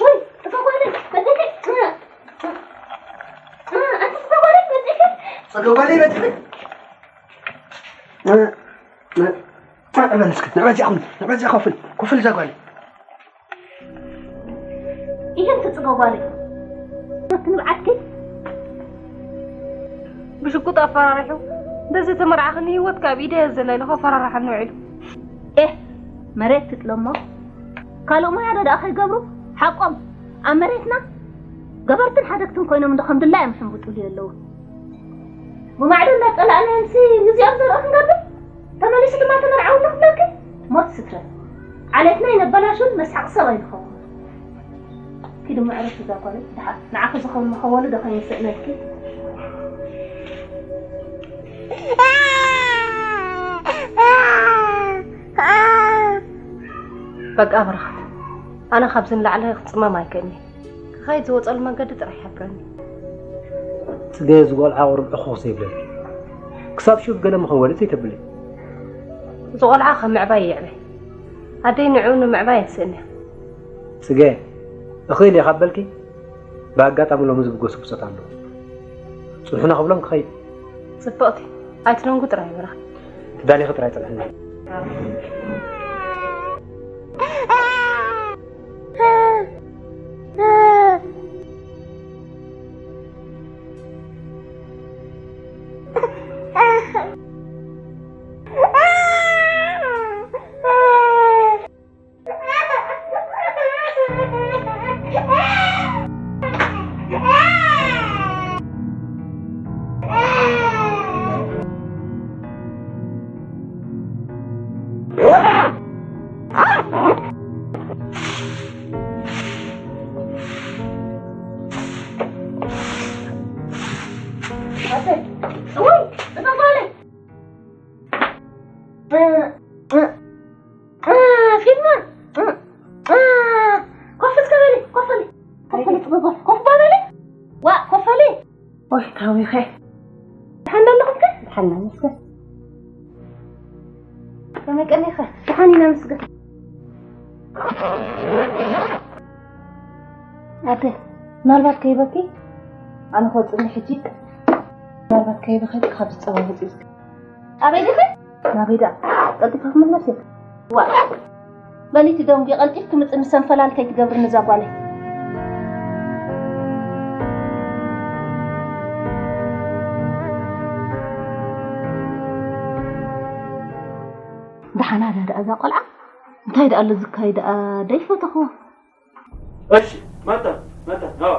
ወይ፣ እዛ ጓለይ፣ በደቀ፣ ኣንቲ እዛ ጓለይ፣ በደቀ። እዛ ጓለይ፣ በደቀ። ንዕበል እስኪ፣ ንዕበል እዚኣ ኹን፣ ንዕበል እዚኣ ኮፍል፣ ኮፍል እዛ ጓለይ። ይህን ትጽገ ጓለይ። ንብዓትኪ ብሽጉጥ ኣፈራሪሑ፣ በዚ ተመርዓኽኒ ህይወት ካብ ኢደ ዘለ ኢሉ ከፈራርሓኒ ውዒሉ። ኤህ፣ መሬት ትጥለሞ። ካልእ ሞያ ዶ ደኣ ከይገብሩ? ሓቆም፣ ኣብ መሬትና ገበርትን ሓደግትን ኮይኖም እንዶ ከም ድላዮም ሕንቡጡሉ የለዉ። ብማዕዶ እንዳጸላእናዮምሲ ምስዚኦም ዘርኢ ክንገብር? ተመሊሱ ድማ ተመርዓዊ ንኽብለኪ? ሞት ስትረ። ዓሌትና ይነበላሹን መስሓቕ ሰብ ኣይንኸውን። ኪዱ መዕረፍ እዛ ጓለይ፣ ደሓር ንዓኺ ዝኸውን መኸወሊ ዶ ከይንስእነልኪ? በቃ ብርሃን፣ ኣነ ካብዚ ንላዕሊ ክጽመም ኣይክእልኒ። ክኸይድ ዝወጸሉ መንገዲ ጥራሕ ይሕብረኒ። ጽገ፣ እዚ ቆልዓ ቁሩብ ዕኹኽ ዘይብለኪ? ክሳብ ሽብ ገለ መኸወሊ ዘይተብሊ? እዚ ቆልዓ ካብ ምዕባይ ይዕበ። ኣደይ ንዕኡ ንምዕባይ ኣይትስእን እያ። ጽገ፣ እኽእል እየ ካብ በልኪ፣ ብኣጋጣሚ ሎሚ ዝብገሱ ብጾት ኣለዉ። ጽንሑና ክብሎም ክኸይድ። ጽብቕቲ፣ ኣይትደንጉ ጥራይ በላ። ተዳሊኺ ጥራይ ጽንሕኒ። እውይ፣ እዛ ጓለይ። እ፣ እ፣ እ፣ ፊልማ። እ፣ እ፣ ኮፍ እስከ በሊ፣ ኮፍ በሊ። ኮፍ በሊ፣ ጽቡቅ፣ ኮፍ በሊ። ዋ፣ ኮፍ በሊ። ወይ፣ ታዊኸ። ደሓን ዶ ኣለኹም ከ? ደሓን ይመስገን። ከመይ ቀኒኻ? ደሓን ኢና መስገን። ኣደ፣ ምናልባት ከይበኪ፣ ኣነ ክወጽእ ሕጂ። ምናልባት ከይበኺ፣ ካብ ዝጸባበጥ እዩ። ኣበይ ዲኺ? ናበይ ደኣ? ቀልጢፈ ክምለስ እየ። ዋ፣ በሊቲ ደንጉ፣ ቀልጢፍ ክምጽእ ምሰንፈላል ከይትገብርኒ እዛ ጓለይ። ደሓና ዳ ደኣ እዛ ቆልዓ? እንታይ ደኣ ኣሎ ዝካየድ ደኣ ደይፈተኽዎ? እሺ፣ መጣ፣ መጣ፣ ኣዋ።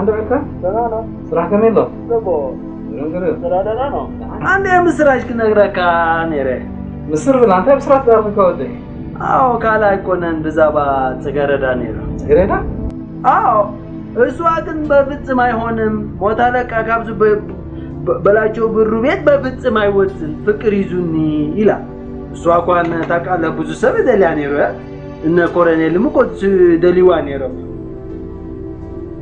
እንደበልካ? ደህና ነው። ስራሕ ከመይ ኣሎ? ጽቡቅ። ግርም ግርም። ስራ ደህና ነው። አንድ የምስራች ክነግረካ ነይረ። ምስር ብላ፣ እንታይ ብስራት ዳርካ ወደይ? አዎ፣ ካልእ ኣይኮነን፣ ብዛባ ጽገረዳ ነይሩ። ጽገረዳ? አዎ፣ እሷ ግን በፍጽም አይሆንም፣ ሞት አለቃ ካብዚ በ-፣ በ-፣ በላቸው ብሩ ቤት በፍጽም አይወጽን፣ ፍቅር ይዙኒ ይላል። እሷ እኳን ታውቃለህ፣ ብዙ ሰብ ይደልያ ነይሩ፣ እ? እነ ኮረኔልም እኮ ደልዋ ነይሮም።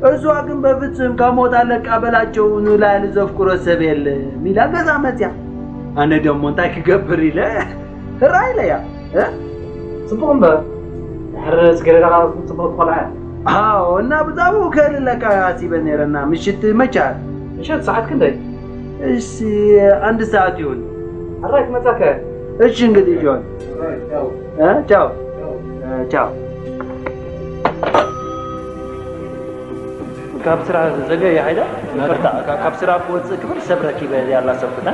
እሷ ግን በፍጽም ካብ ሞት አለቃ በላቸው ንላዕሊ ዘፍቅሮ ሰብ የለም ኢላ ገዛ መጽያ። ኣነ ደሞ እንታይ ክገብር ኢለ ህራ ኢለያ። እ? ጽቡቕ እምበር፣ ድሕሪ ጽጌረዳ ካብ ጽቡቕ ቆልዓ እያ። አዎ፣ እና ብዛቡ ከልለካ ሓሲበ ነይረና። ምሽት መቻ? ምሸት ሰዓት ክንደይ? እሺ፣ አንድ ሰዓት ይሁን። ኣራይ ክመጻካ እየ። እሺ፣ እንግዲህ ጆን። እ? ቻው። እ፣ ቻው። ካብ ስራ ዘገየ ኃይለ፣ ይቅርታ፣ ካ-፣ ካብ ስራ ክወጽእ ክብል ሰብ ረኪበ ያላሰብኩት፣ እ?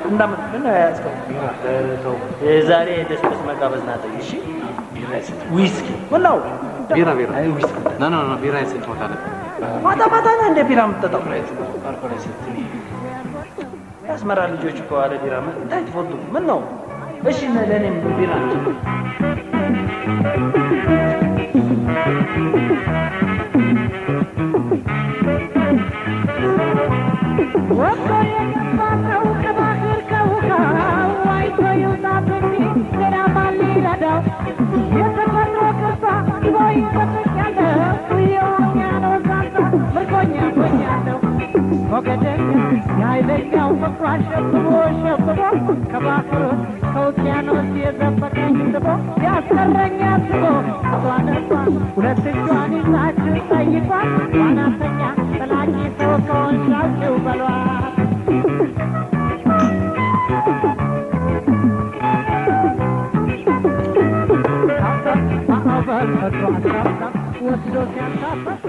እንዳመ-፣ ምን ያስከው? ቢራ፣ እ፣ ተው። እ፣ ዛሬ ደስኩስ መጋበዝ ናተይ፣ እሺ? ቢራ ይሰጥ። ዊስኪ። ምን ነው? ቢራ፣ ቢራ። አይ፣ ዊስኪ። ኖ፣ ኖ፣ ኖ፣ ቢራ ይሰጥ ትሞታለህ። ማታ ማታ ነው እንደ ቢራ የምትጠጣው? ቢራ ይሰጥ፣ አልኮል አይሰጥም። የአስመራ ልጆች እኮ አለ ቢራ ምን እንታይ ትፈቱ? ምን ነው? እሺ፣ ነ-፣ ለእኔም ቢራ። ወጥቶ የጠፋ ሰው ከባህር ከውሃው አይቶ ይውጣ ብኒ ሌላ ማን ሊረዳው? የተፈጥሮ ቅርሷ ይዞ ይጠብቅ ያለው የውቅያኖስ አሳ ምርኮኛ ሆኛለሁ። ሞገደኛ የኃይለኛው ፍቅሯ ሸብቦ ሸብቦ ከባህር ከውቅያኖስ የዘፈቀኝ ስቦ ያስቀረኝ አስቦ እሷን እሷን ሁለት እጇን ይዛችሁ ጠይቋት። ዋናተኛ ጠላቂ ሰው ከሆንሻችሁ በሏት። ማዕበል ፈጥሮ አንሳፍታ ወስዶ ሲያንሳፍፍ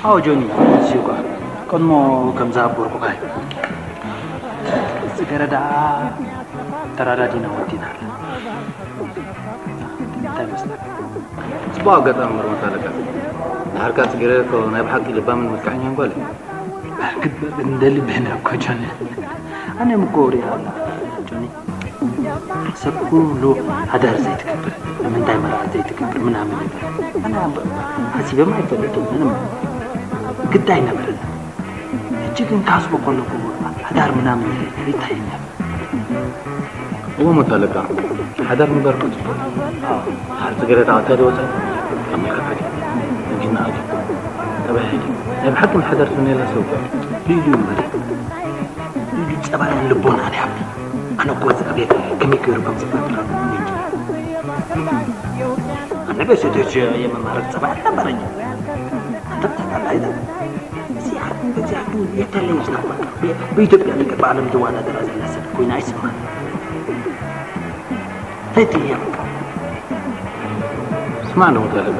አዎ ጆኒ፣ እዚ እኳ ቀድሞ ከም ዝሃበርኩካ እዩ። ጽገረዳ ተራዳዲና ወዲና ኣላ። እንታይ ይመስለካ? ጽቡቕ ኣጋጣሚ መርመታ ኣለካ። ንሃርካ ጽጌረዳ እኮ ናይ ብሓቂ ልባምን መልክዐኛን ጓል እያ። በርግጥ እንደ ልብህን እኮ ጆኒ። ኣነ እኮ ሪኣ ኣላ ጆኒ። ሰብ ኩሉ ሓዳር ዘይትገብር፣ ንምንታይ መርዓ ዘይትገብር ምናምን ይብል። ኣነ ኣብ-፣ ሓሲበም ኣይፈልጥን ምንም ግዲ ኣይነበረን። ሕጂ ግን ካስቦ ከለኩ ሓዳር ምናምን ይታየኛል። እሞ ሞት ኣለካ ሓዳር ምግባር ከ ጽቡቅ። ሓርቲ ገለ ተኣታ ዶ ወጻ? ካብ መልካ ሓዲ፣ እንጂና ሓዲ፣ ጠባይ ሓዲ። ናይ ብሓቂ ሓዳር ትብነላ ሰብ እኮ ልዩ እዩ እምበር። ልዩ ጸባያን ልቦናን ይሃብ። ኣነ እኮ እዚ ዕቤት ከመይ ገይሩ ከም ዝፈጥረሉ እንጂ። ኣነ በሴቶች የመማረክ ጸባይ አልነበረኝም። አንተ ታውቃለህ አይደል? እዚኣ፣ እዚኣ ግን የተለየች ናት። በቃ በ-፣ በኢትዮጵያ ነገር በዓለም ትወዳደር ዘላ ሰብ ኮይና ኣይስማዕን። ፈትያ በቃ። ስማዕ እንዶ ሞት ኣለካ፣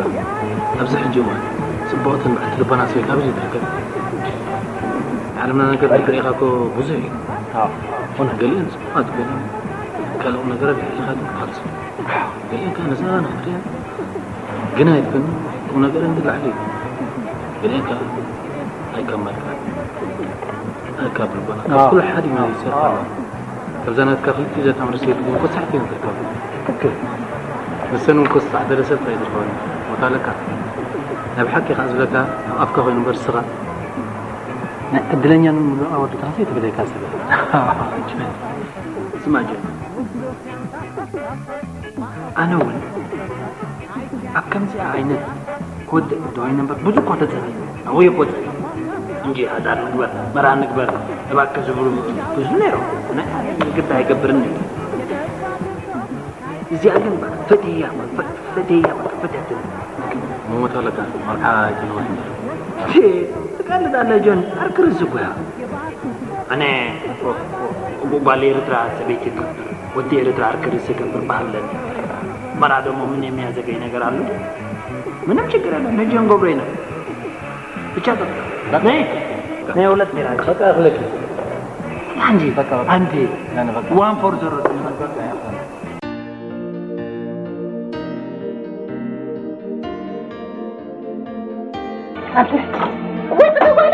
ኣብዚ ሕጂ እዋን ጽብቕትን ምዕብልቲ ልቦና ሰበይቲ ኣበይ ትርከብ? ዓለምና ነገር ድሕሪኻ እኮ ብዙሕ እዩ። ኣዎ፣ እውነት። ገሊአን ጽቡቓት ኮይነን ካልእ ነገራት ድሕሪኻ ግን ፋልሲ። ገሊአን ከኣ ነዛ ንኽትሪኣን ግናይ ትኮኒ ቁም ነገረን ግን ላዕሊ እዩ። ገሊአን ከኣ ኣይከማልካ። ኣካብ ልቦና። ኣዎ። ካብ ኩሉ ሓዲግና ኣዎ። ይሰርሕ ኣዎ። ኣሎ። ካብዛ ናትካ ክልቲኡ ዘጣምር ሰይቲ እውን ኮሳሕቲ እየን ዝርከባ። ትክክል። ንሰን እውን ኮሳሕ ደለ ሰብ ጥራይ ዝርከበን ቦታ ኣለካ። ናይ ብሓቂ ከዓ ዝብለካ ኣብ ኣፍካ ኮይኑ እምበር ንስኻ ናይ ዕድለኛ ንምሉእ ኣወዲካ ዘይትብለካ ሰብ። ስማዕ ጆን፣ ኣነ እውን ኣብ ከምዚኣ ዓይነት ክወድቕ ግዲ ኮይኑ እምበር ብዙ እኮ ተጸበየ። ኣብኡ ይቆጸር እንጂ ሓዳር ንግበር፣ መርዓ ንግበር እባክህ ዝብሉ ብዙ ነይሮም። ናይ ግዲ ኣይገብርን እዩ። እዚኣ ግን በቃ ፈትያ፣ ፈ-፣ ፈትያ፣ በቃ ፈትያ ትብል። መሞት ኣለካ፣ መርዓ ኣይትንወት እምበር። ቴ፣ ትቀልድ ኣለ ጆን፣ ኣርክ ርእሲ እኮ እያ። ኣነ ጓል ኤርትራ ሰበይቲ ትኽበር፣ ወዲ ኤርትራ ኣርክ ርእሲ ከብር ባህል ኣለኒ። መርዓ ደግሞ ምን የሚያዘገይ ነገር አለ? ምንም ችግር የለም፣ ሄጄ እንገብሮ ኢና። ብቻ ጠብቅ። ነይ። ነይ፣ ሁለት ቢራ። በቃ፣ ሁለት። አንጂ፣ በቃ፣ በቃ። አንዴ። ነን፣ በቃ። ዋን ፎር ዘሮ። በቃ፣ ያፈ። አንተ፣ ወይ ጽጌ፣ ወይ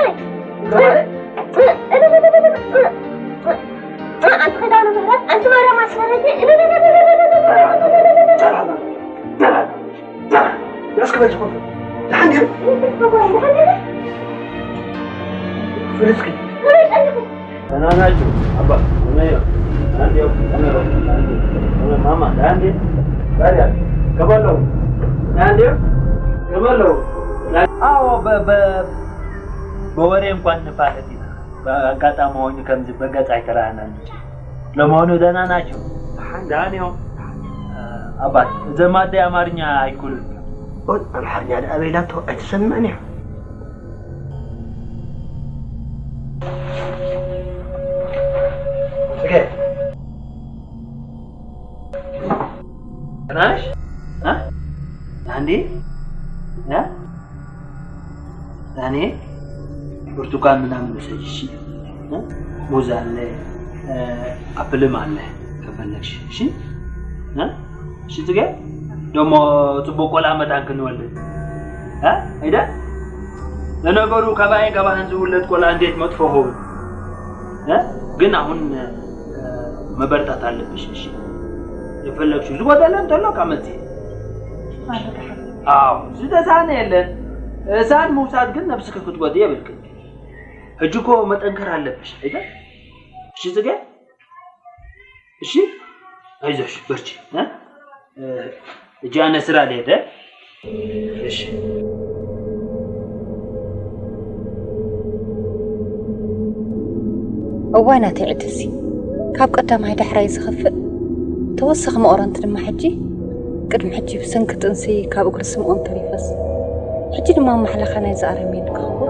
ደሓን ድዩ? ፍልስኪ። ደህና ናችሁ? አባ፣ እኔ፣ አንዴ፣ እኔ፣ አንዴ፣ እኔ፣ ማማ፣ አንዴ፣ ታዲያ፣ ከበለው፣ አንዴ፣ ከበለው። አዎ፣ በ-፣ በ-፣ በወሬ እንኳን እንፋለጥ ኢና። በአጋጣሚ ሆኖ ከምዚ በገጽ አይተራናል እንጂ። ለመሆኑ ደህና ናቸው? ደህና ነው። አባት፣ እዘም ኣደይ ኣማርኛ ኣይክእሉን እዮም። ኦን ኣምሓርኛ ደኣ በይላቶ ኣይትሰምዕን እያ። ጽጌ። ደህና ነሽ? እ? ዳንዴ? እ? ዳንኤል፣ ብርቱካን ምናምን ውሰጂ፣ እሺ? እ? ሙዝ አለ፣ እ፣ አፕልም አለ ከፈለግሽ፣ እሺ? እ? እሺ፣ ጽጌ፣ ደሞ ጽቡቅ ቆልዓ መታን ክንወልድ። እ? አይደ? ለነገሩ፣ ከባይን ከባህን ዝውለድ ቆልዓ እንዴት መጥፎ ሆን? እ? ግን አሁን፣ እ፣ መበርታት አለብሽ፣ እሺ? የፈለግሽው ዝጎደለ እንተሎ ካመጽ። አዎ፣ ዝተሳነ የለን። እሳን ምውሳድ ግን ነብስኪ ክትጎድኢ የብልክን። ሕጂ እኮ መጠንከር ኣለብሽ፣ አይደል? እሺ፣ ጽጌ? እሺ? አይዞሽ፣ በርቺ፣ እ? እ፣ ሕጂ ኣነ ስራ ልሄድ፣ እ? እሺ። እዋይ ናተይ ዕድልሲ፣ ካብ ቀዳማይ ዳሕራይ ዝኸፍእ፣ ተወሳኺ መቑረንቲ ድማ ሕጂ፣ ቅድሚ ሕጂ ብሰንኪ ጥንሲ ካብ እግሪ ስምኦን ተሪፈስ፣ ሕጂ ድማ ማሕለኻ ናይዚ ኣረሜን ክኸውን።